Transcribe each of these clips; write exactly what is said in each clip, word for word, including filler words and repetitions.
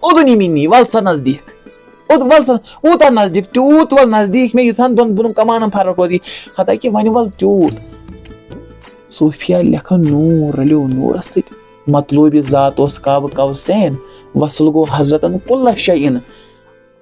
اوٚدُن یہِ مِنی، وَل سا نزدیٖک۔ اوٚد وَل سا، ووٗتاہ نزدیٖک، تیوٗت وَل نزدیٖک، مےٚ ییٖژہَن دۄن بۄنہٕ کمانَن فرق روزی۔ ہتا کہِ وۄنۍ وَل تیوٗت۔ صوفیا لیکھان نوٗر رلیو نوٗرس سۭتۍ۔ مطلوبِ ذات اوس کعبہٕ قوسین، وصل گوٚو حضرتن کُلس شیٖن۔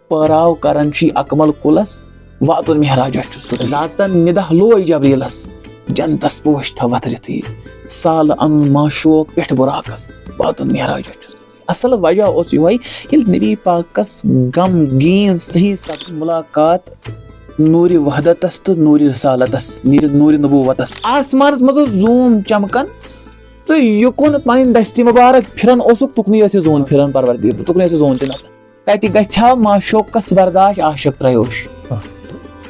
پٲراو کران چھُ یہِ اکمل کُلس، واتُن معراجس چھُس تہٕ ذاتن نِدہ لوے جبریٖلس، جنتس پوش تھاو وتھرِتھٕے، سالہٕ انُن معشوق پٮ۪ٹھ بُراقس، واتُن معراجس چھُس تہٕ۔ اصل وجہ اوس یِہوٚے، ییٚلہِ نبی پاکس غمگیٖن صحیح سپُد مُلاقات نوٗرِ وحدتس تہٕ نوٗرِ رسالتس، نوٗرِ، نوٗرِ نبوتس۔ آسمانس منٛز اوس زوٗن چمکان تہٕ یُکُن پنٕنۍ دستی مبارک پھران اوسُکھ، تُکنُے ٲس یہِ زوٗن پھران پروردی، تُکنُے ٲس یہِ زوٗن تہِ نژان۔ کتہِ گژھِ ہا معشوقس برداش عاشق ترٛیوش۔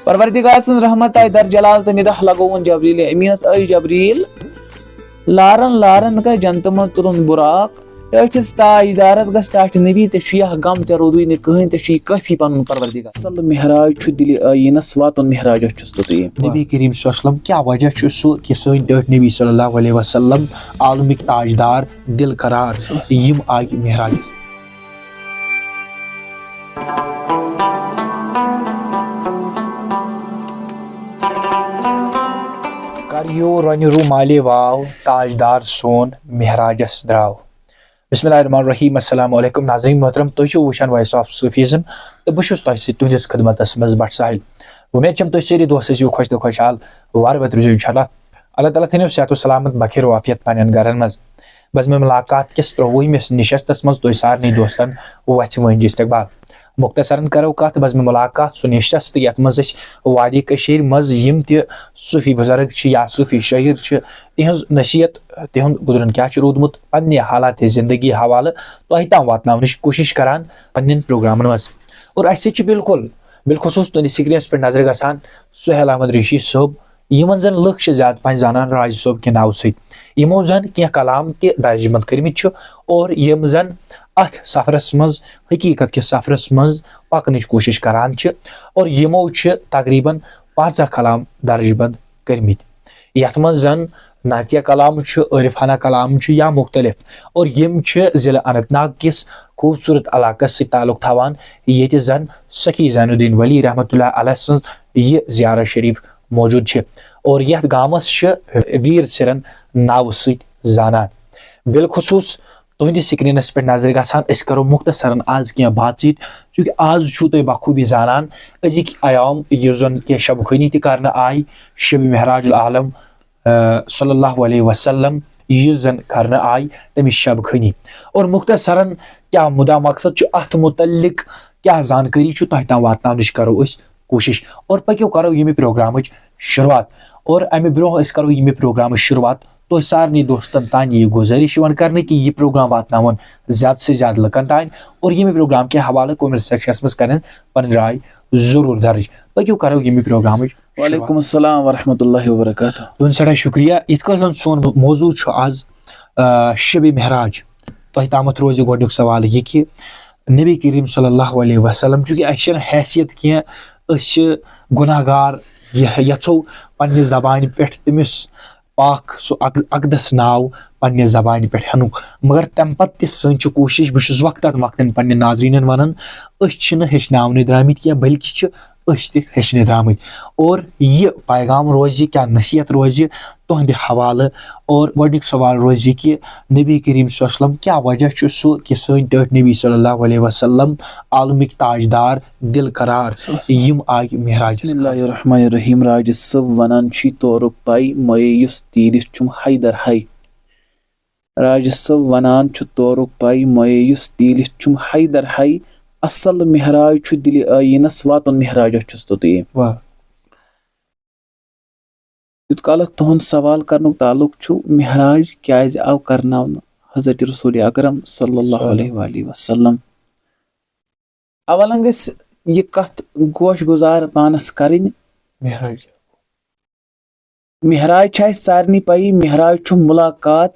پروردگار سٕنٛز رحمت آیہِ در جلال تہٕ نِداہ لگووُن Jibreel امیٖنس، "A Jibreel, learn learn گژھِ جنتہٕ منٛز تُلُن بُراق، ٹٲٹھِس تاجدارس گژھِ ٹاٹھہِ نبی، ژےٚ چھُے اکھ غم، ژےٚ روٗدُے نہٕ کٕہٕنۍ، ژےٚ چھُے کٲفی پنُن پروردگار۔" اصل معراج چھُ دِلہِ ٲیٖنس، واتُن معراجس چھُس تہٕ ژٕے۔ نبی کریم صلی اللہ علیہ وسلم کیٛاہ وجہ چھُ سُہ کہِ سٲنۍ ٹٲٹھۍ نبی صلی اللہ علیہ وسلم، عالمٕکۍ تاجدار، دِل قرار، یِم آیہِ معراجس؟ کر یو رۄنہِ روٗمالے واو، تاجدار سون معراجس درٛاو۔ بسم اللہ الرحمن الرحیم۔ السلام علیکم ناظرین محترم، تُہۍ چھِو وٕچھان Voice of Sufism تہٕ بہٕ چھُس تۄہہِ سۭتۍ تُہنٛدِس خدمتس منٛز بٹ ساحل۔ وۄمید چھم تُہۍ سٲری دوست ٲسِو خۄش تہٕ خۄشحال، وارٕ وتہِ روٗزِو انشاءاللہ۔ اللہ تعالیٰ تھٲینو صحت و سلامت، بخیر و عافیت پننٮ۪ن گرن منٛز۔ بزمِ ملاقات کِس ترٛۆوُہمِس نشستس منٛز تُہۍ سارنٕے دوستن وژھِ وٲنجہِ استقبال۔ مختصرن کرو کتھ بزمِ ملاقات سُہ نشست، یتھ منٛز أسۍ وادی کٔشیٖرِ منٛز یِم تہِ صوٗفی بُزرگ چھِ یا صوٗفی شٲعر چھِ، تِہنٛز نصیحت، تِہُنٛد گُزرُن کیٛاہ چھُ روٗدمُت، پننہِ حالات زندگی حوالہٕ تۄہہِ تام واتناونٕچ کوٗشش کران پننٮ۪ن پروگرامن منٛز۔ اور اسہِ سۭتۍ چھُ بالکل، بالخصوٗص تُہنٛدِس سکرینس پٮ۪ٹھ نظرِ گژھان سہیل احمد ریٖشی صٲب، یِمن زن لُکھ چھِ زیادٕ پہن زانان راج صٲب کہِ ناوٕ سۭتۍ۔ یِمو زن کینٛہہ کلام تہِ درج بند کٔرمٕتۍ چھِ اور یِم زن اتھ سفرس منٛز، حقیقت کِس سفرس منٛز پکنٕچ کوٗشش کران چھِ اور یِمو چھِ تقریباً پنٛژاہ کلام درج بند کٔرمٕتۍ، یتھ منٛز زن نعتیہ کلام چھُ، عارفانہ کلام چھُ یا مختلف، اور یِم چھِ ضلع اننت ناگ کِس خوٗبصوٗرت علاقس سۭتۍ تعلق تھاوان، ییٚتہِ زن سخی زین الدین ولی رحمتہ اللہ علیہ سٕنٛز یہِ زیارت شریف موجود چھِ اور یتھ گامس چھِ ویر سرن ناوٕ سۭتۍ زانان۔ بالخصوص تُہنٛدِس سکرینس پٮ۪ٹھ نظرِ گژھان، أسۍ کرو مختصرن آز کینٛہہ بات چیٖت، چونکہ آز چھُو تُہۍ بخوٗبی زانان أزِکۍ ایام یُس زن کینٛہہ شب خٲنی تہِ کرنہٕ آیہِ، شب معراج العالم، آ، صلی اللہ علیہ وسلم یُس زن کرنہٕ آیہِ، تمِچ شب خٲنی۔ اور مختصرن کیٛاہ مُدا مقصد چھُ، اتھ متعلق کیٛاہ زانکٲری چھُ، تۄہہِ تام واتناونٕچ کرو أسۍ کوٗشش۔ اور پٔکِو کرو ییٚمہِ پروگرامٕچ شروٗعات۔ اور امہِ برونٛہہ أسۍ کرو ییٚمہِ پروگرامٕچ شروٗعات، تۄہہِ سارنٕے دوستن تام یہِ گُزٲرِش یِوان کرنہٕ کہِ یہِ پروگرام واتناوُن زیادٕ سے زیادٕ لُکن تام اور ییٚمہِ پروگرام کہِ حوالہٕ comment sectionس منٛز کرن پنٕنۍ راے ضروٗر درٕج۔ پٔکِو کرو ییٚمہِ پروگرامٕچ شروٗعات۔ وعلیکم السلام ورحمۃ اللہ وبرکاتہ۔ تُہُنٛد سٮ۪ٹھاہ شُکریہ۔ یِتھ کٲٹھۍ زن سون موضوع چھُ آز، آ، شبِ معراج، تۄہہِ تامَتھ روزِ گۄڈٕنیُک سوال یہِ کہِ نبی کریم صلی اللہ علیہ وسلم، چونکہ اَسہِ چھَنہٕ حیثیت کینٛہہ، أسۍ چھِ گۄناہ گار، یہِ یَژھو پننہِ زبانہِ پٮ۪ٹھ تٔمِس پاک سُہ اق-، اقدس ناو پننہِ زبانہِ پٮ۪ٹھ ہٮ۪نُک۔ مگر تَمہِ پتہٕ تہِ سٲنۍ چھِ کوٗشِش، بہٕ چھُس وقتاً وقتاً پننٮ۪ن ناظریٖنَن وَنان، أسۍ چھِنہٕ ہیٚچھناونہٕ درٛامٕتۍ کینٛہہ، بلکہِ چھِ أسۍ تہِ ہیٚچھنہٕ درٛامٕتۍ۔ اور یہِ پیغام روزِ، کیٛاہ نصیحت روزِ تُہنٛدِ حوالہٕ؟ اور گۄڈٕنیُک سوال روزِ کہِ نبی کریم صلی اللہ علیہ وسلم کیٛاہ وجہ چھُ سُہ کہِ سٲنۍ ٹٲٹھۍ نبی صلی اللہ علیہ وسلم، عالمٕکۍ تاجدار، دِل قرار، یِم آیہِ معراجس؟ بسم اللہ الرحمن الرحیم۔ راجہِ صٲب وَنان چھُ تورُک پَے مایہِ یُس تیٖرِتھ چھُم حیدر ہاے۔ راجہِ صٲب وَنان چھُ تورُک پَے مایہِ یُس تیٖرِتھ چھُم حیدر ہاے۔ اصل معراج چھُ دِلہِ ٲیٖنس، واتُن معراجس چھُس توٚتُے۔ واہ۔ یوٗت کالَس تُہُنٛد سوال کرنُک تعلق چھُ، معراج کیٛازِ آو کرناونہٕ حضرت رسول اکرم صلی اللہ علیہ وآلہ وسلم؟ اولن گژھِ یہِ کتھ گوش گُزار پانس کرٕنۍ۔ معراج۔ معراج چھِ اَسہِ سارنٕے پَیی، معراج چھُ مُلاقات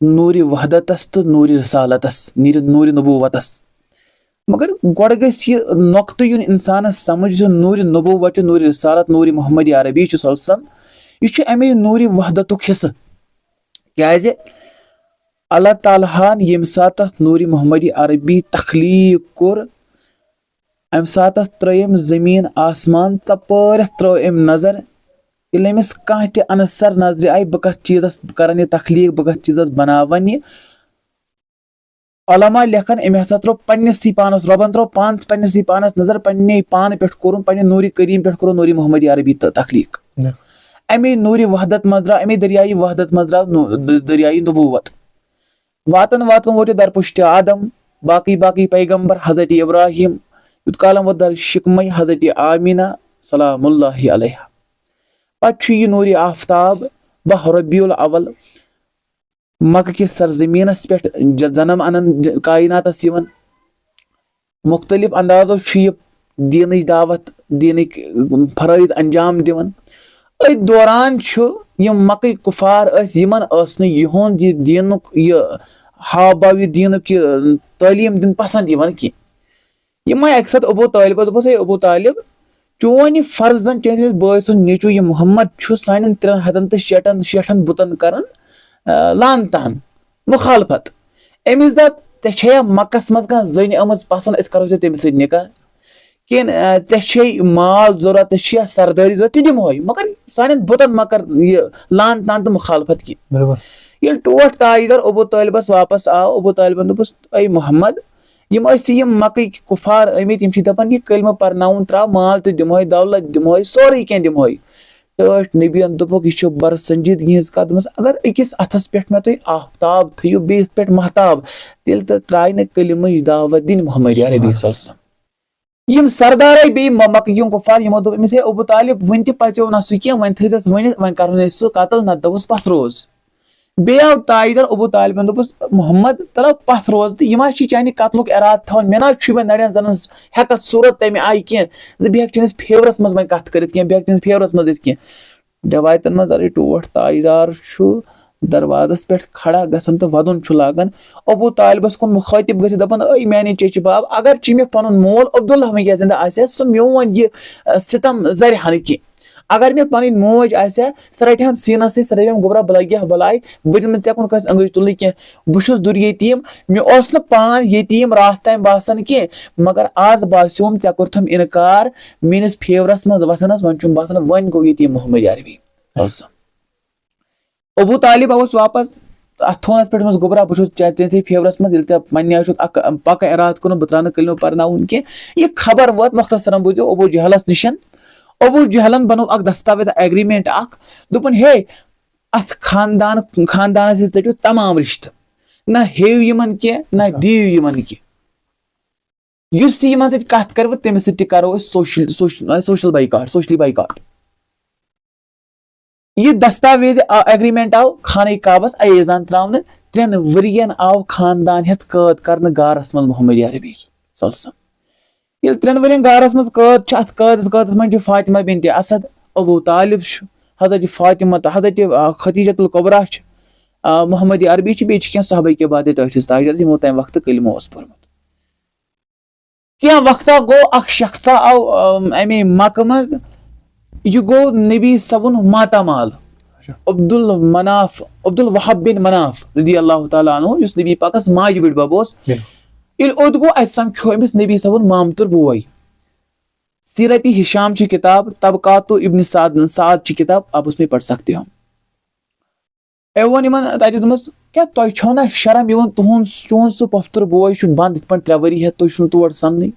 نوٗرِ وحدتس تہٕ نوٗرِ رسالتس، نوٗرِ، نوٗرِ نبوتس۔ مگر گۄڈٕ گژھِ یہِ نۄقطہٕ یُن انسانس سمجھ زِ نوٗرِ نبوت تہٕ نوٗرِ رسالت، نوٗرِ محمدی عربی چھُ صلی اللہ علیہ وسلم، یہِ چھُ اَمے نوٗرِ وحدتُک حصہٕ۔ کیازِ؟ اللہ تعالیٰ ہن ییٚمہِ ساتہٕ تَتھ نوٗرِ محمدی عربی تخلیٖق کوٚر، اَمہِ ساتہٕ ترٛٲوۍ أمۍ زٔمیٖن آسمان ژۄپٲرۍ، اَتھ ترٛٲو أمۍ نظر۔ ییٚلہِ أمِس کانٛہہ تہِ عنصر نظرِ آیہِ، بہٕ کَتھ چیٖزَس کَرَن یہِ تخلیٖق، بہٕ کَتھ چیٖزَس بَناوَن یہِ، علماء لیکھن، أمۍ ہسا ترٛوو پننِسٕے پانَس، رۄبَن ترٛوو پانَس، پننِسٕے پانَس نظر، پننے پانہٕ پٮ۪ٹھ کوٚرُن، پننہِ نوٗرِ کریٖم پٮ۪ٹھ کوٚرُن نوٗرِ محمدی عربی تہٕ تخلیٖق۔ نعم۔ اَمے نوٗرِ وحدت منٛز درٛاو، اَمے دریایہِ وحدت منٛز درٛاو نو-، د-، دریایہِ نبوت۔ واتان واتان ووت یہِ درپُشتِ آدم، باقٕے باقٕے پیغمبر، حضرت ابراہیم، یوت کالم ووت در شکمے حضرت آمینہ سلام اللہ علیہا۔ پتہٕ چھُ یہِ نوٗرِ آفتاب باہ ربیع الاول مکہ کِس سرزمینس پٮ۪ٹھ ج-، جنم انان، ج-، کائناتس یِوان۔ مختلف اندازو چھُ یہِ دیٖنٕچ دعوت، دیٖنٕکۍ فرٲیض انجام دِوان۔ أتھۍ دوران چھُ یِم مکٕکۍ کُفار ٲسۍ، یِمن ٲس نہٕ یِہُنٛد یہِ دیٖنُک یہِ ہاو باو، یہِ دیٖنُک یہِ تعلیٖم دیُن پسند یِوان کینٛہہ۔ یِم آے اَکہِ ساتہٕ ابو طالبس، دوٚپُس، "ہے ابو طالب، چون یہِ فرزند، چٲنِس أمِس بٲے سُنٛد نیٚچوٗ یہِ محمد چھُ سانٮ۪ن ترٛٮ۪ن ہتن تہٕ شیٹھن، شیٹھن بُتن کران، آ، لعن تان، مخالفت۔ أمِس دپ، ژےٚ چھےٚ یا مکس منٛز کانٛہہ زٔنۍ آمٕژ پسند، أسۍ کرو ژےٚ تٔمِس سۭتۍ نکاح؟ کِنہٕ، آ، ژےٚ چھے مال ضروٗرت، ژےٚ چھےٚ یا سردٲری ضروٗرت، تہِ دِمہوے، مگر سانٮ۪ن بُتن مہ کر یہِ لعن تان تہٕ مخالفت کینٛہہ۔" بِلکُل۔ ییٚلہِ ٹوٹھ تاجدار ابو طالبس واپس آو، ابو طالبن دوٚپُس، "اے محمد، یِم ٲسۍ یِم مکٕکۍ کُفار آمٕتۍ، یِم چھِ دپان، یہِ کلمہٕ پرناوُن ترٛاو، مال تہِ دِمہوے، دولت دِمہوے، سورُے کینٛہہ دِمہوے۔" ٹٲٹھۍ نبیَن دوٚپُکھ، "یہِ چھُ بڑٕ سنجیدگی ہٕنٛز کتھ۔" دوٚپمَس، "اگر أکِس اتھس پٮ۪ٹھ مےٚ تُہۍ آفتاب تھٲیِو، بیٚیِس پٮ۪ٹھ مہتاب، تیٚلہِ تہٕ ترٛایہِ نہٕ کلمٕچ دعوت دِنۍ محمد عربی صلی اللہ علیہ وسلم۔" یِم سردارے بیٚیہِ م-، مکہٕ کٮ۪ن کُفار، یِمو دوٚپ أمِس، "ہے ابو طالب، وُنہِ تہِ پژیو نہٕ سُہ کینٛہہ، وۄنۍ تھٲیزٮ۪س ؤنِتھ، وۄنۍ کرہون أسۍ سُہ قتل، نتہٕ دَپوس پتھ روز۔" بیٚیہِ آو تاجدار ابو طالبن، دوٚپُس، "محمد، تَلہٕ پتھ روز تہٕ یہِ ما چھِ چانہِ قتلُک ارادٕ تھاوان؟ مےٚ نہ چھُ وۄنۍ نرٮ۪ن زنن ہٮ۪کتھ صوٗرت تَمہِ آیہِ کینٛہہ زِ بہٕ ہٮ۪کہٕ چٲنِس فیورس منٛز وۄنۍ کتھ کٔرِتھ کینٛہہ، بہٕ ہٮ۪کہٕ چٲنِس فیورس منٛز دِتھ کینٛہہ۔" رٮ۪وایتن منٛز اَتھ ٹوٹھ تاجدار چھُ دروازس پٮ۪ٹھ کھڑا گژھان تہٕ وَدُن چھُ لاگان۔ ابو طالبس کُن مُخٲطِب گٔژھِتھ دَپان، "اے میانہِ چیچہِ باب، اگر چھِ مےٚ پنُن مول عبداللہ وٕنکیٚس زِندٕ آسہِ ہا، سُہ میون یہِ، اَ، ستم زرِ ہا نہٕ کینٛہہ۔ اگر مےٚ پنٕنۍ موج آسہِ ہا، سۄ رَٹہِ ہم سیٖنس سۭتۍ، سۄ دَپہِ ہم، 'گوٚبرا، بہٕ لگہِ ہا بلاے، بہٕ دِمہٕ نہٕ ژےٚ کُن کٲنٛسہِ أنٛگٕچ تُلنٕے کینٛہہ۔ بہٕ چھُس دوٚر یتیٖم، مےٚ اوس نہٕ پان یتیٖم راتھ تام باسان کینٛہہ، مگر آز باسیوم ژےٚ کوٚرتھم انکار میٲنِس فیورس منٛز وۄتھنس، وۄنۍ چھُم باسان وۄنۍ گوٚو یتیٖم محمد عربی۔'" ابو طالب آوُس واپس اتھ تھونس پٮ۪ٹھ، دوٚپمس، "گوٚبرا، بہٕ چھُس ژےٚ، ژےٚ، ژےٚ فیورس منٛز، ییٚلہِ ژےٚ پننہِ آیہِ چھُتھ اکھ، اکھ پکہٕ ارادٕ کوٚرمُت، بہٕ ترٛاونہٕ کلمہٕ پرناوُن کینٛہہ۔" یہِ خبر وٲژ، مختصرن بوٗزِو، ابو جہلس نِشن۔ ابو جہلن بنوو اکھ دستاویز، اگریمنٹ اکھ، دوٚپُن، "ہے، اتھ خاندان، خاندانس سۭتۍ ژٔٹِو تمام رشتہٕ، نہ ہیٚیِو یِمن کینٛہہ، نہ اچھا۔ دِیِو یِمن کینٛہہ۔ یُس تہِ یِمن سۭتۍ کتھ کرِ، تٔمِس سۭتۍ تہِ کرو أسۍ social, social, social boycott, socially boycott." یہِ دستاویز، آ، اگریمنٹ آو خانہ کعبس ایزان تراونہٕ۔ ترٛٮ۪ن ؤرین آو خاندان ہٮ۪تھ قٲد کرنہٕ غارس منٛز محمد عربی صلی اللہ علیہ وسلم۔ ییٚلہِ ترٛٮ۪ن ؤرین غارس منٛز قٲد چھُ، اتھ قٲدس، قٲدس منٛز چھِ فاطمہ بنت اسد، ابو طالب چھُ، حضرت فاطمہ تہٕ حضرت، آ، خدیجۃ الکبریٰ چھِ، آ، محمد عربی چھِ، بیٚیہِ چھِ کینٛہہ صحابہ کبار تہِ ٹٲٹھِس تاجدارس، یِمو تمہِ وقتہٕ کلمہٕ اوس پوٚرمُت۔ کینٛہہ وقتہ گوٚو، اکھ شخصا آو، ام، امے مکہ منٛز۔ یہِ گوٚو نبی صٲبُن ماتامال، اچھا۔ عبد المناف، عبد الوہاب بن مناف رضی اللہ تعالیٰ عنہ، یُس نبی پاکس ماجہِ بٔڈۍ بب اوس۔ بِلکُل۔ ییٚلہِ اوٚت گوٚو، اتہِ سمکھیو أمِس نبی صٲبُن مامتُر بوے۔ سیرت ہشام چھِ کتاب، طبقات ابن سعد، سعد چھِ کتاب، آپ اس میں پڑھ سکتے ہو۔ أمۍ ووٚن یِمن تَتہِ، دوٚپمَس، "کیٛاہ تۄہہِ چھو نہ شرم یِوان؟ تُہُنٛد، چون سُہ پۄپھتُر بوے چھُ بنٛد یِتھ پٲٹھۍ ترٛےٚ ؤری ہٮ۪تھ، تُہۍ چھِو نہٕ تور سَننٕے۔"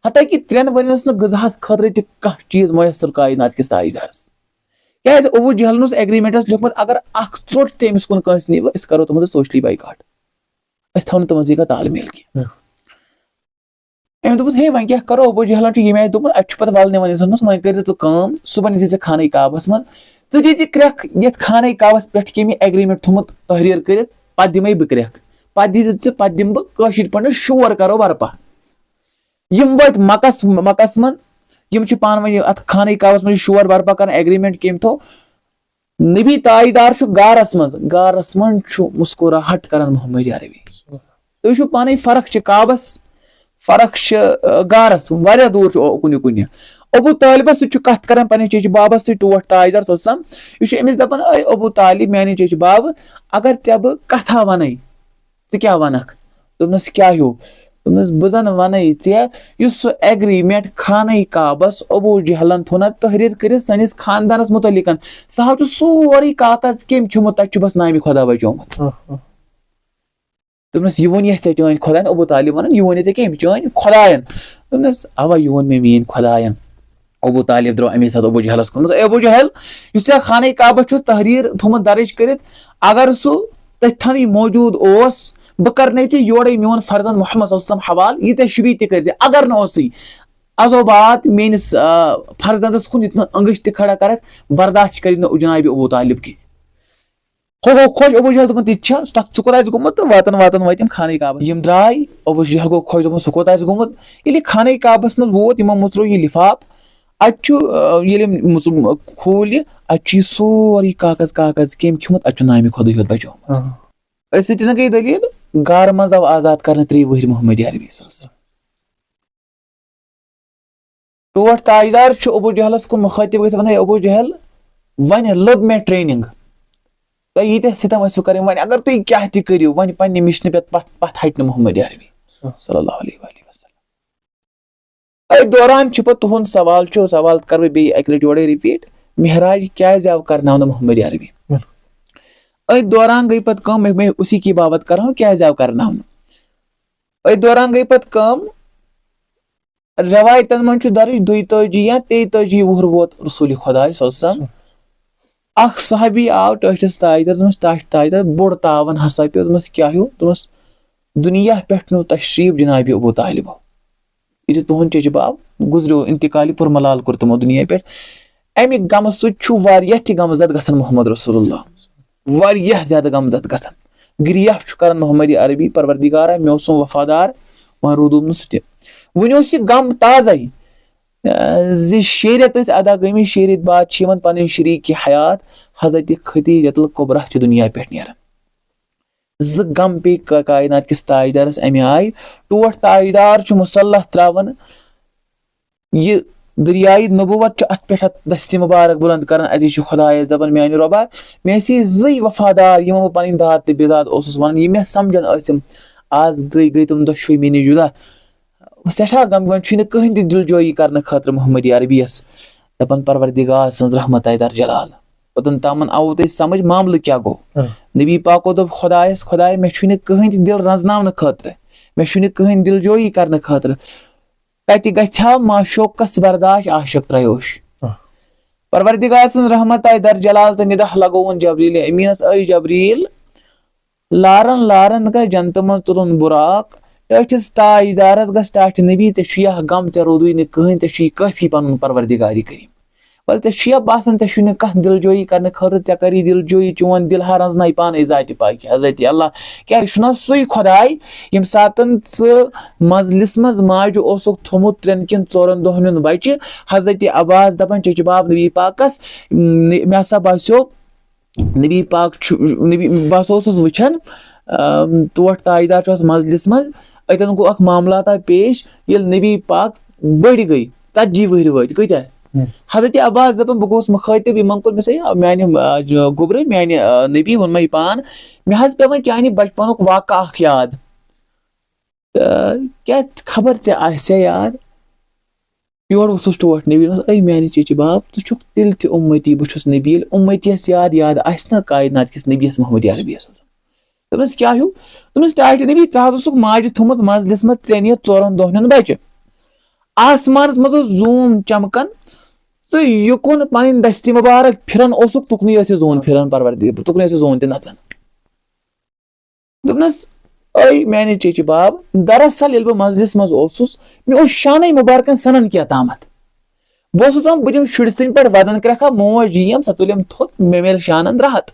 حتیٰ کہِ ترٛٮ۪ن ؤرین ٲس نہٕ غذاہَس خٲطرٕ تہِ کانٛہہ چیٖز میسر کائنات کِس تاجدارس۔ کیٛازِ؟ ابو جہلن اوس اگریمنٹس لیوٗکھمُت، اگر اکھ ژوٚٹ تہِ أمِس کُن کٲنٛسہِ نِیہِ، أسۍ کرو تِمن سۭتۍ سوشلی بایکاٹ، أسۍ تھاوو نہٕ تِمن سۭتۍ کانٛہہ تال میل کینٛہہ۔ أمۍ دوٚپُس، "ہے، وۄنۍ کیٛاہ کَرو؟ ابو جہلن چھُ ییٚمہِ آیہِ دوٚپمُت، اَتہِ چھُ پَتہٕ وَلنہٕ یِوان اِنسان۔ دوٚپمَس، وۄنۍ کٔرۍزِ ژٕ کٲم، صُبحن ییٖزِ ژٕ خانہ کعبَس منٛز، ژٕ دِیٖزِ کرٛٮ۪کھ یَتھ خانہ کعبَس پٮ۪ٹھ کٔمۍ یہِ اٮ۪گریٖمٮ۪نٛٹ تھوٚمُت تحریٖر کٔرِتھ، پَتہٕ دِمَے بہٕ کرٛٮ۪کھ۔ پَتہٕ دِیٖزِ ژٕ، پَتہٕ دِمہٕ بہٕ کٲشِرۍ پٲٹھۍ شور کَرو برپا۔" یِم وٲتۍ مَکَس، مَکَس منٛز، یِم چھِ پانہٕ ؤنۍ اَتھ خانہ کعبَس منٛز یہِ شور برپا کَران، اٮ۪گریٖمٮ۪نٛٹ کٔمۍ تھوٚو۔ نبی تاجدار چھُ غارس منٛز، غارس منٛز چھُ مسکراہٹ کران محمد عربی۔ تُہۍ وٕچھِو پانے، فرق چھِ کعبس، فرق چھِ، آ، غارس، واریاہ دوٗر چھُ او-، کُنہِ کُنہِ۔ ابو طالبس سۭتۍ چھُ کتھ کران پننِس چیچہِ بابس سۭتۍ، ٹوٹھ تاجدار صلی اللہ علیہ وسلم۔ یہِ چھُ أمِس دپان، "اے ابو طالب، میانہِ چیچہِ بابہٕ، اگر ژےٚ بہٕ کتھا ونَے، ژٕ کیٛاہ وَنَکھ؟ دوٚپنَس، کیٛاہ ہیوٗ؟ دوٚپنَس، بہٕ زَن وَنَے ژےٚ، یُس سُہ ایگریمنٹ خانہ کعبَس ابو جہلَن تھوٚو نہ تحریر کٔرِتھ سٲنِس خاندانَس مُتعلِقَن، سُہ حظ چھُ سورُے کاغذ کٔمۍ کھیوٚمُت، تَتہِ چھُ بس نامِ خۄدا بچومُت۔ آہ، آہ۔ دوٚپنَس، یہِ ووٚن یَتھ ژےٚ چٲنۍ خۄدایَن، ابو طالب وَنان، یہِ ووٚن یَتھ ژےٚ کٔمۍ؟ چٲنۍ خۄدایَن۔ دوٚپنَس، اَوا، یہِ ووٚن مےٚ میٛٲنۍ خۄدایَن۔ ابو طالب درٛاو اَمے ساتہٕ ابو جہلَس کُن۔ دوٚپنَس، اے ابو جہل، یُس ژےٚ خانہ کعبَس چھُتھ تحریر تھوٚمُت درٕج کٔرِتھ، اگر سُہ تٔتھٮ۪نٕے موجوٗد اوس، بہٕ کَرنَے ژےٚ یورَے میون فرزند محمد صلی اللہ علیہ وسلم حوالہٕ، یہِ ژےٚ شِبی تہِ کٔرۍ زِ۔ اگر نہٕ اوسُے، عزوبات میٛٲنِس، آ، فرزندَس کُن یُتھ نہٕ أنٛگٕچھ تہِ کھڑا کَرَکھ، برداشت کَرِ نہٕ جنابِ ابو طالب کینٛہہ۔ ہُہ گوٚو خۄش، ابو جہل دوٚپُن، "تہِ تہِ چھا؟ سُہ تَتھ، ژٕ کوٚت آسہِ گوٚمُت؟" تہٕ واتان واتان وٲتۍ یِم خانہ کعبَس۔ یِم درٛاے، ابو جہل گوٚو خۄش، دوٚپُن، "سُہ کوٚت آسہِ گوٚمُت؟" ییٚلہِ یہِ خانہ کعبَس منٛز ووت، یِمو مُژروو یہِ لِفاف۔ اَتہِ چھُ، آ، ییٚلہِ أمۍ مُژ-، کھوٗل یہِ، اَتہِ چھُ یہِ سورُے کاغذ، کاغذ کٔمۍ کھیوٚمُت، اَتہِ چھُ نامِ خۄدٕے یوت بچومُت۔ آ۔ أتھۍ سۭتۍ گٔے دٔلیٖل، غارٕ منٛز آو آزاد کرنہٕ ترٛیٚیہِ وٕہٕرۍ محمد عربی صلی اللہ علیہ وسلم۔ ٹوٹھ تاجدار چھُ ابو جہلس کُن مُخٲطِب گٔژھِتھ ونان، "اے ابو جہل، وۄنۍ لٔب مےٚ ٹریننگ۔ تۄہہِ ییٖتیٛاہ ستم ٲسِو کرٕنۍ، وۄنۍ اگر تُہۍ کیٛاہ تہِ کٔرِو، وۄنۍ پننہِ مِشنہِ پٮ۪ٹھ پتھ، پتھ ہٹہِ نہٕ محمد عربی صلی اللہ علیہ وآلہ وسلم۔" أتھۍ دوران چھُ پتہٕ تُہُنٛد سوال چھُ، سوال کرٕ بہٕ بیٚیہِ اکہِ لٹہِ یورے رِپیٖٹ، معراج کیٛازِ آو کرناونہٕ محمد عربی؟ بِلکُل۔ أتھۍ دوران گٔے پتہٕ کٲم، میں، میں اسی کی باوت کر رہا ہوں، کیٛازِ آو کرناونہٕ؟ أتھۍ دوران گٔے پتہٕ کٲم، رٮ۪وایتن منٛز چھُ درٕج دۄیتٲجی یا تیٚیتٲجی وُہُر ووت رسول خۄداے صلی اللہ علیہ وسلم۔ اکھ صحابی آو ٹٲٹھِس تاجدارس، دوٚپمس، "ٹاٹھۍ تاجدار، بوٚڑ تاوان ہسا پیوٚو۔" دوٚپمس، "کیٛاہ ہیوٗ؟" دوٚپمس، "دُنیا پٮ۪ٹھ نیوٗ تشریف جنابِ ابو طالبو، یہِ چھُ تُہُنٛد چچہِ باب، گُزریو، انتقالِ پُرملال کوٚر تِمو دُنیا پٮ۪ٹھ۔" امہِ غمہٕ سۭتۍ چھُ واریاہ تہِ غمہٕ زد گژھان محمد رسول اللہ۔ واریاہ زیادٕ غمزد گژھان۔ گریہ چھُ کران محمد عربی، "پروردگارا، مےٚ اوس سُہ وفادار، وۄنۍ روٗدُم نہٕ سُہ تہِ۔" وُنہِ اوس یہِ غم تازَے، اہ، زِ شیٚیہِ رٮ۪تہٕ ٲسۍ ادا گٔمٕتۍ، شیٚیہِ رٮ۪تہٕ بعد چھِ یِوان پنٕنۍ شریٖکہِ حیات حضرت خدیجۃ الکبریٰ چھِ دُنیا پٮ۪ٹھ نیران۔ زٕ غم پیٚیہِ کا-، کائنات کِس تاجدارس اَمہِ آیہِ۔ ٹوٹھ تاجدار چھُ مُسلح تراوان یہِ دریایہِ نبوت چھُ اتھ پٮ۪ٹھ اتھ دستہِ مبارک بلند کران، اتی چھُ خدایس دپان، "میانہِ رۄبا، مےٚ ٲسۍ زٕے وفادار، یِمن بہٕ پنٕنۍ داد تہٕ بیداد اوسُس ونان، یِم مےٚ سمجھان ٲسِم، آز درٛاے گٔے تِم دۄشوے مےٚ نِش جدا۔" سٮ۪ٹھاہ غم، وۄنۍ چھُے نہٕ کٕہٕنۍ تہِ دِلجویی کرنہٕ خٲطرٕ محمد عربیس دپان، "پروردگار سٕنٛز رحمت آے در جلال۔" اوٚتن تامن آوُ تۄہہِ سمجھ معاملہٕ کیٛاہ گوٚو؟ ہاں۔ نبی پاکو دوٚپ خدایس، "خدایا، مےٚ چھُے نہٕ کٕہٕنۍ تہِ دِل رنزناونہٕ خٲطرٕ، مےٚ چھُے نہٕ کٕہٕنۍ دِلجویی کرنہٕ خٲطرٕ۔" کتہِ گژھِ ہا معشوقس برداش، عاشق ترٛیوش۔ آہ۔ پروردگار سٕنٛز رحمت آیہِ در جلال تہٕ نِداہ لگووُن جبریل امیٖنس، "اے جبریل، لارن لارن گژھِ جنتہٕ منٛز تُلُن براق، ٹٲٹھِس تاجدارس گژھِ ٹاٹھہِ نبی، ژےٚ چھُ یہِ غم، ژےٚ روٗدُے نہٕ کٕہٕنۍ، ژےٚ چھُ یہِ کٲفی پنُن پروردگارِ کریم۔ ولہٕ ژےٚ چھُ یا باسان، ژےٚ چھُے نہٕ کانٛہہ دِلجویی کرنہٕ خٲطرٕ، ژےٚ کری دِلجویی، چون دِل ہا رنزناے پانے ذاتِ پاکہِ حضرت اللہ۔ کیٛازِ، یہِ چھُنہ سُے خداے، ییٚمہِ ساتن ژٕ منزلِس منٛز ماجہِ اوسُکھ تھوٚمُت ترٛٮ۪ن کِنۍ ژورن دۄہن ہُنٛد بچہِ؟" حضرت عباس دپان، چچہِ باب نبی پاکس، "م-، مےٚ ہسا باسیو نبی پاک چھُ، نبی، بہٕ ہسا اوسُس وٕچھان، آم، ٹوٹھ تاجدار چھُ اتھ منزلِس منٛز، اتٮ۪ن گوٚو اکھ معاملاتہ پیش، ییٚلہِ نبی پاک بٔڑۍ گٔے، ژتجی وٕہٕرۍ وٲتۍ، کۭتیٛاہ؟" ہم۔ حضرت عباس دپان، بہٕ گوٚوُس مُخٲطِب یِمن کُن، مےٚ سا، "آ، میانہِ، آ، گوٚبرٕ، میانہِ، آ، نبی ووٚن مےٚ یہِ پان، مےٚ حظ پیوان چانہِ بچپنُک واقعہٕ اکھ یاد۔ تہٕ کیٛاہ خبر ژےٚ آسیا یاد؟" یورٕ اوسُس ٹوٹھ نبی، دوٚپمَس، "اے میانہِ چچہِ باب، ژٕ چھُکھ تیٚلہِ تہِ اُمتی، بہٕ چھُس نبی، ییٚلہِ اُمتیَس یاد، یاد آسہِ نہ کائنات کِس نبیَس محمد عربیَس منٛز۔" دوٚپمَس، "کیٛاہ ہیوٗ؟" دوٚپمَس، "ٹاٹھہِ نبی، ژٕ حظ اوسُکھ ماجہِ تھوٚمُت منزلِس منٛز ترٛٮ۪ن یا ژورن دۄہن ہُنٛد بچہِ۔ آسمانس منٛز اوس زوٗن چمکان، ژٕ یُکُن پنٕنۍ دستہِ مبارک پھِران اوسُکھ، تُکنُے ٲس یہِ زوٗن پھِران پروردی-، تُکنُے ٲس یہِ زوٗن تہِ نژان۔" دوٚپنَس، "اے میانہِ چچہِ باب، دراصل ییٚلہِ بہٕ منزلِس منٛز اوسُس، مےٚ اوس شانَے مُبارکَن سَنان کینٛہہ تامَتھ۔ بہٕ اوسُس دَپان، بہٕ دِمہٕ شُرۍ سٕنٛدۍ پٲٹھۍ وَدَن کرٛٮ۪کھا، موج یِیَم، سۄ تُلِم تھوٚد، مےٚ میلہِ شانَن راحت۔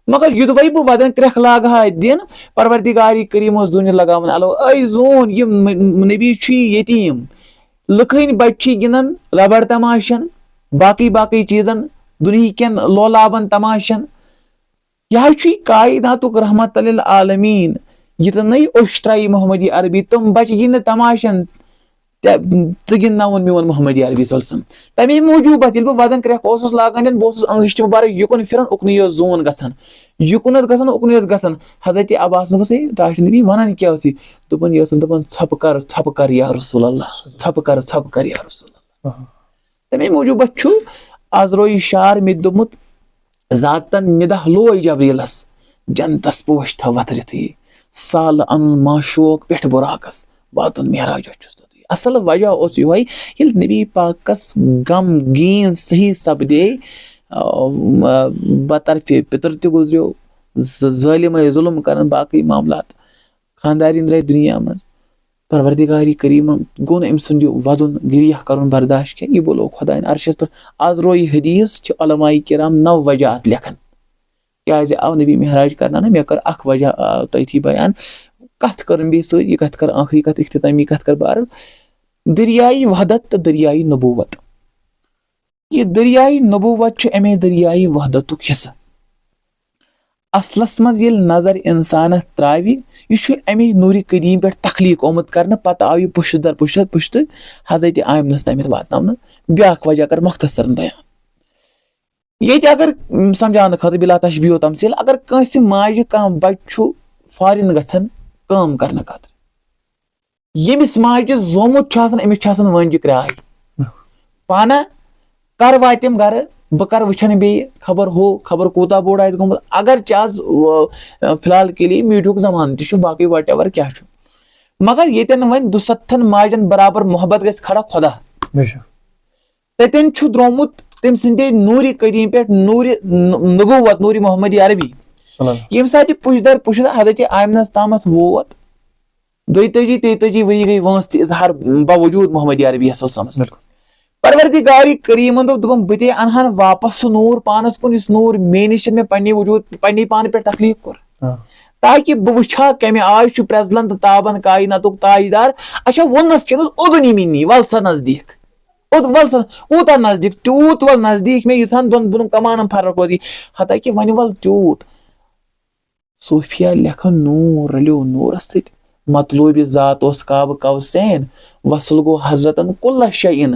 مگر یُدوَے بہٕ وَدَن کرٛٮ۪کھ لاگہٕ ہا اَتہِ دِنۍ، پروردگارِ کریم اوس زوٗنہِ لگاوان الو، اے زوٗن، یہِ م-، م-، نبی چھُ یہِ یتیٖم۔ لُکہٕ ہٕنٛدۍ بچہِ چھِ گِنٛدان ربڑ تماشن، باقٕے باقٕے چیٖزن، دُنہِکٮ۪ن لولابن تماشن۔ یہِ حظ چھُے کائناتُک رحمت للعالمین۔ یہِ تہِ نَے اوٚش ترٛایہِ محمدِ عربی، تِم بچہِ گِنٛدنہٕ تماشن، ژٕ گِنٛدناوُن میون محمد عربی صلی اللہ علیہ وسلم۔ تَمے موٗجوٗب پَتہٕ ییٚلہِ بہٕ وَدَن کرٛٮ۪کھ اوسُس لاگان، بہٕ اوسُس أنٛگرِچ تہِ مُبارک یُکُن پھِران، اُکنُے یوت زوٗن گژھان، یُکُن حظ گژھان، اُکنُے یوت گژھان۔ حضرت عباس دوٚپُس، "ہے، ٹاٹھۍ نبی، وَنان کیٛاہ ٲسی؟" دوٚپُن، یہِ ٲسٕم دَپان، "ژھۄپہٕ کر، ژھۄپہٕ کر یا رسول اللہ، ژھۄپہٕ کر، ژھۄپہٕ کر یا رسول اللہ۔" تَمے موٗجوٗب چھُ آز رویہِ شعر مےٚ تہِ دوٚپمُت، ذاتن نِدہ لوے جبریٖلس، جنتس پوش تھاو وتھرِتھٕے، سالہٕ انُن معشوق پٮ۪ٹھ بُراقس، واتُن معراجس چھُس توٚتُے۔ اصل وجہ اوس یِہوٚے، ییٚلہِ نبی پاکس غمگیٖن صحیح سپدے، آ، آ، بطرفِ پِتر تہِ گُزریو، ظ-، ظٲلِم ٲسۍ ظُلُم کران، باقٕے معاملات، خاندارِنۍ درٛاے دُنیا منٛز۔ پروردگارِ کریٖمن گوٚو نہٕ أمۍ سُنٛد یہِ وَدُن، گریہ کرُن برداشت کینٛہہ۔ یہِ بولو خۄدایَن عرشَس پٮ۪ٹھ۔ آز رویہِ حدیث چھِ علماء کرام نَو وجہ اَتھ لیکھان۔ کیٛازِ آو نبی معراج کرنہٕ؟ مےٚ کٔر اَکھ وجہ، آ، تۄہہِ تھی بیان۔ کَتھ کٔرٕن بیٚیہِ سۭتۍ، یہِ کَتھ کٔر ٲخری کَتھ، اختتٲمی کَتھ کٔر بہٕ عرض۔ دٔریایہِ وحدت تہٕ دٔریایہِ نبوت۔ یہِ دٔریایہِ نبوت چھُ اَمے دٔریایہِ وحدتُک حصہٕ۔ اصلس منٛز ییٚلہِ نظر انسانس تراوِ، یہِ چھُ اَمے نوٗرِ قدیٖم پٮ۪ٹھ تخلیٖق آمُت کرنہٕ، پتہٕ آو یہِ پُشت در پُشت پُشت حضرت آمنس تامَتھ واتناونہٕ۔ بیٛاکھ وجہ کر مختصرن بیان۔ ییٚتہِ اگر، م، سمجھاونہٕ خٲطرٕ بلا تشبیہ و تمثیل، اگر کٲنٛسہِ ماجہِ کانٛہہ بچہِ چھُ فارِن گژھان کٲم کرنہٕ خٲطرٕ، ییٚمِس ماجہِ زومُت چھُ آسان، أمِس چھِ آسان وٲنجہِ کرٛاے۔ پانہ کر واتہِ تِم گرٕ، بہٕ کر وٕچھن بیٚیہِ، خبر ہُہ، خبر کوٗتاہ بوٚڑ آسہِ گوٚمُت۔ اگرچہِ آز، و-، فی الحال کے لیے میٖڈیاہُک زمانہٕ تہِ چھُ، باقٕے whatever کیٛاہ چھُ، مگر ییٚتٮ۪ن وۄنۍ دُسَتتھن ماجن برابر محبت گژھِ کھڑا خۄدا، بے شک۔ تتٮ۪ن چھُ درٛامُت تٔمۍ سٕنٛدے نوٗرِ قدیٖم پٮ۪ٹھ نوٗرِ ن-، نبوت، نوٗرِ محمدی عربی۔ صلی اللہ۔ ییٚمہِ ساتہٕ یہِ پُشدر پُشدر حضرت آمنس تامَتھ ووت، دۄیتٲجی، تیتٲجی ؤری گٔے وٲنٛس تہِ اظہار باوجود محمد عربی صلی اللہ علیہ وسلمس۔ بِلکُل۔ پروردگار کریٖمن دوٚپ، دوٚپُن، بہٕ تہِ اَنہٕ ہن واپس سُہ نوٗر پانس کُن، یُس نوٗر مے نِش مےٚ پننہِ وجود، پننہِ پانہٕ پٮ۪ٹھ تخلیٖق کوٚر۔ آ۔ تاکہِ بہٕ وٕچھِ ہا کمہِ آیہِ چھُ پرٛزلن تہٕ تابن کایناتُک تاجدار۔ اچھا، ووٚننس کِنہٕ اوٚدُن یہِ مےٚ نی، ول سا نزدیٖک۔ اوٚد، ول سا، کوٗتاہ نزدیٖک؟ تیوٗت ول نزدیٖک مےٚ، ییٖژہن دۄن بۄنہٕ کمانن فرق روزِ۔ ہتا کہِ وۄنۍ ول تیوٗت۔ صوفیا لیکھان، نوٗر رلیو نوٗرس سۭتۍ، مطلوبِ ذات اوس قاب قوسین، وصل گوٚو حضرتن کُلس شیٖن،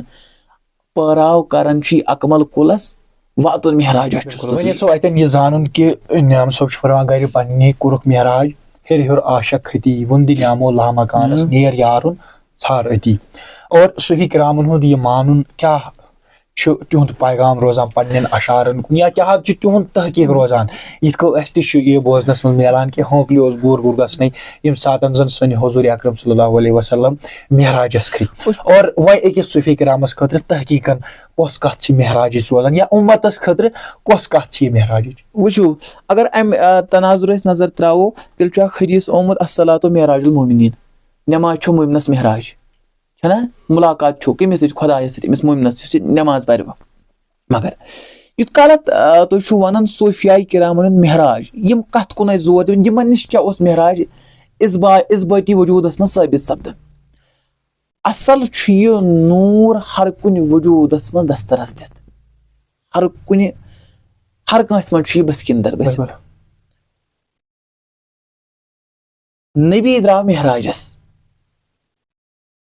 پٲراو کران چھُ یہِ اکمل کُلس، واتُن معراجس چھُس بِلکُل۔ وۄنۍ توٚتُے۔ یژھو اتٮ۪ن یہِ زانُن کہِ نعام صٲب چھُ فرماوان، گرِ پننہِ کوٚرُکھ معراج، ہیٚرِ ہیوٚر عاشق کھٔتی، ووٚن دِ نعامو لامکانس، ہم۔ نیر یارُن ژھار أتی۔ اور صوفی کرامن ہُنٛد یہِ مانُن کیٛاہ چھُ تِہُنٛد پیغام روزان پننٮ۪ن اشعارن کُن، یا کیٛاہ حظ چھُ تِہُنٛد تحقیق روزان؟ یِتھ کٔنۍ اَسہِ تہِ چھُ یہِ بوزنس منٛز میلان کہِ ہونکلہِ اوس گوٗر گوٗر گژھنٕے، ییٚمہِ ساتن زن سٲنۍ حضور اکرم صلی اللہ علیہ وسلم معراجس کھٔتۍ۔ اور وۄنۍ أکِس صوفی کرامس خٲطرٕ تحقیقن کۄس کتھ چھِ معراجٕچ روزان، یا اُمتس خٲطرٕ کۄس کتھ چھِ یہِ معراجٕچ؟ وٕچھِو، اگر امہِ، آ، تناظر أسۍ نظر تراوو، تیٚلہِ چھُ اکھ حدیث آمُت، "الصلاۃ معراج المومنین"، نماز چھُ مومنس معراج۔ چھنا؟ مُلاقات چھُ کٔمِس سۭتۍ؟ خۄدایَس سۭتۍ، أمِس مومنَس یُس یہِ نٮ۪ماز پَرِ وۄنۍ۔ مگر یُتھ کالَتھ، آ، تُہۍ چھِو وَنان صوفیاے کِرامَن ہُنٛد معراج، یِم کَتھ کُن ٲسۍ زور دِوان؟ یِمَن نِش کیٛاہ اوس معراج اِثبا-، اِثبٲتی وجوٗدَس منٛز ثٲبِت سَپدان؟ اَصٕل چھُ یہِ نوٗر ہر کُنہِ وجوٗدَس منٛز دسترس دِتھ، ہر کُنہِ، ہر کٲنٛسہِ منٛز چھُ یہِ بسکِندر گٔژھِتھ۔ بِلکُل۔ نبی درٛاو معراجس۔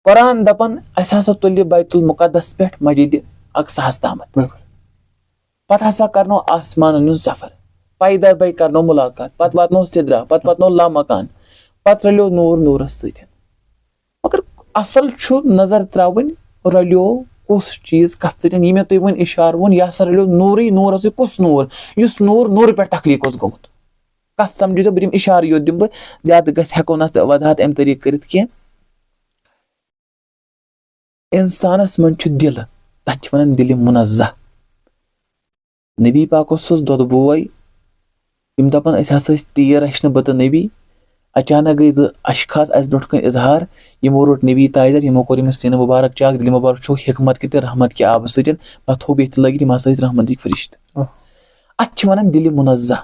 قرآن دپان، اسہِ ہسا تُلہِ بیت المقدس پٮ۪ٹھ مسجد اقصاہس تامتھ۔ بِلکُل۔ پتہٕ ہسا کرنو آسمانن ہُنٛد سفر۔ پیدل بے کرنو ملاقات۔ پتہٕ واتنو سدرہ، پتہٕ واتنو لامکان۔ پتہٕ رلیو نوٗر نوٗرس سۭتۍ۔ مگر اصل چھُ نظر تراوٕنۍ، رلیو کُس چیٖز کتھ سۭتۍ۔ یہِ مےٚ تُہۍ وۄنۍ اشارٕ ووٚن، یہِ ہسا رلیو نوٗرٕے نوٗرس سۭتۍ۔ کُس نوٗر؟ یُس نوٗر نوٗرٕ پٮ۪ٹھ تخلیٖق اوس گوٚمُت۔ کتھ سمجھو ژےٚ؟ بہٕ دِمہٕ اِشارٕ یوت دِمہٕ بہٕ، زیادٕ گژھِ، ہٮ۪کو نہٕ اتھ وضاحت امہِ طریٖقہٕ کٔرِتھ کینٛہہ۔ انسانس منٛز چھُ دِل، تتھ چھِ ونان دِلہِ منزہ۔ نبی پاک اوس سُہ دۄدٕ بوے، یِم دپان، أسۍ ہسا ٲسۍ تیٖر رچھنہٕ بہٕ تہٕ نبی۔ اچانک گٔے زٕ اشخاص اسہِ برونٛٹھ کَنۍ اظہار، یِمو روٚٹ نبی تاجدار، یِمو کوٚر ییٚمِس سیٖنہٕ مُبارک چاک، دِلہِ مُبارک چھوٚکھ حکمت کہِ تہٕ رحمت کہِ آبہٕ سۭتۍ، پتہٕ تھوٚو بیٚیہِ تہِ لٲگِتھ، یِم ہسا ٲسۍ رحمتٕکۍ فرشتہٕ۔ آہ۔ اتھ چھِ ونان دِلہِ منزہ۔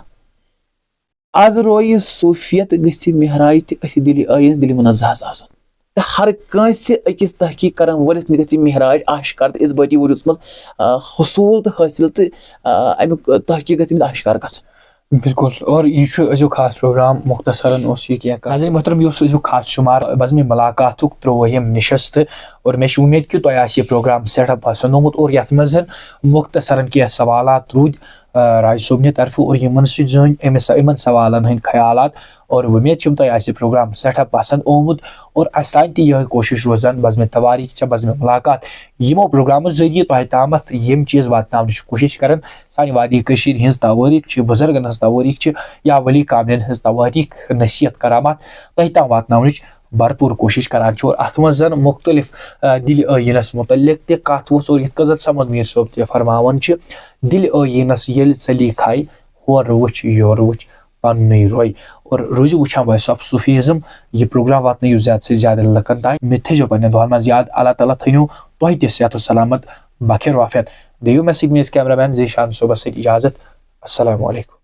از رویہِ صوفیت گژھِ معراج تہِ أتھۍ دِلہِ ٲیِنس دِلہِ منزہس آسُن۔ تہٕ ہر کٲنٛسہِ أکِس تحقیق کرن وٲلِس گژھِ معراج آشکار تہٕ اثبٲتی وجوٗدس منٛز، آ، حصوٗل تہٕ حٲصِل تہٕ، آ، امیُک تحقیق گژھِ أمِس آشکار گژھُن۔ بِلکُل، اور یہِ چھُ أزیُک خاص پروگرام، مختصرن اوس یہِ کینٛہہ کتھ۔ ناظرین محترم، یہِ اوس أزیُک خاص شُمار بزمِ مُلاقاتُک ترٛۆہِم نِشست، اور مےٚ چھِ اُمید کہِ تۄہہِ آسہِ یہِ پروگرام سٮ۪ٹھاہ پسنٛد آمُت، اور یتھ منٛز زن مختصرن کینٛہہ سوالات روٗدۍ، آ، راج صٲبنہِ طرفہٕ، اور یِمن سۭتۍ زٲنۍ أمِس، یِمن سوالن ہٕنٛدۍ خیالات، اور وۄمید چھم تۄہہِ آسہِ یہِ پروگرام سٮ۪ٹھاہ پسنٛد آمُت، اور اسہِ تام تہِ یِہے کوٗشش روزان، بزمِ تواریخ چھےٚ، بزمِ مُلاقات، یِمو پروگرامو ذٔریعہٕ تۄہہِ تامتھ یِم چیٖز واتناونٕچ کوٗشش کران۔ سانہِ وادی کٔشیٖرِ ہٕنٛز تواریٖخ چھِ، بُزرگن ہٕنٛز تواریٖخ چھِ، یا ؤلی کاملین ہٕنٛز تواریٖخ، نصیحت، کرامات تۄہہِ تام واتناونٕچ بھرپوٗر کوٗشِش کران چھِ۔ اور اَتھ منٛز زَن مُختٔلِف، آ، دِلہِ ٲییٖنَس مُتعلِق تہِ کَتھ وٕژھ۔ اور یِتھ کٔنۍ زَن صمد میٖر صٲب تہِ فرماوان چھِ، دِلہِ ٲییٖنَس ییٚلہِ ژٔلی کھے، ہورٕ وٕچھ، یورٕ وٕچھ، پَننُے روے۔ اور روٗزِو وٕچھان Voice of Sufism۔ یہِ پروگرام واتنٲیِو زیادٕ سے زیادٕ لُکَن تام۔ مےٚ تھٲیزیو پنٛنٮ۪ن دُعن منٛز یاد۔ اللہ تعالیٰ تھٲینو تۄہہِ تہِ صحت و سلامت، بخیر وعافیت۔ دِیِو مےٚ سۭتۍ میٲنِس cameraman ذیشان صٲبَس سۭتۍ اِجازت۔ السلام علیکم۔